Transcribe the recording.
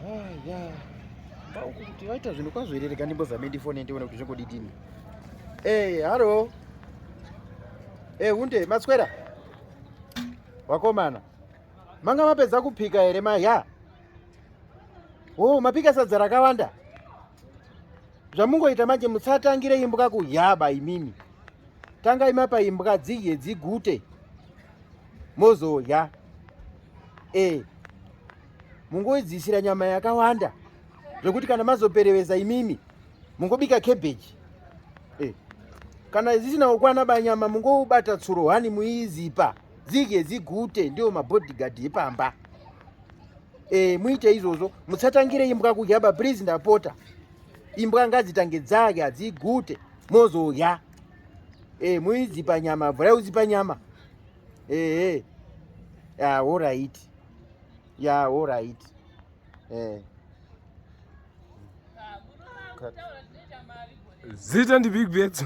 Aya. Mbauku kuti vaita zvinhu kwazvo here rega ndimbozame ndifone ndione kuti zvingodidini. Eh, halo. Eh, hunde maswera. Wakomana. Manga mapedza kupika here maya? Oh, mapika sadza rakawanda. Zvamungoita manje musatangire imbwa kuyaba imimi. Tangai mapa imbwa dzidye dzigute. Mozodya. Eh. Mungoidzisira nyama yakawanda zvekuti kana mazopereveza imimi mungobika cabbage. Eh. Kana zisina kukwana banyama mungobata tsuro hani muizipa dzidye dzigute ndiwo mabodyguard epamba. Eh, muite izvozvo musatangire imbwa kudya ba please ndapota. Imbwa ngadzitange dzadya dzigute mozodya. Eh, muidzipa nyama, vhurai udzipa nyama. Eh, eh. Ya, all right. Ya, all right. Eh. Zita ndi Big Bets.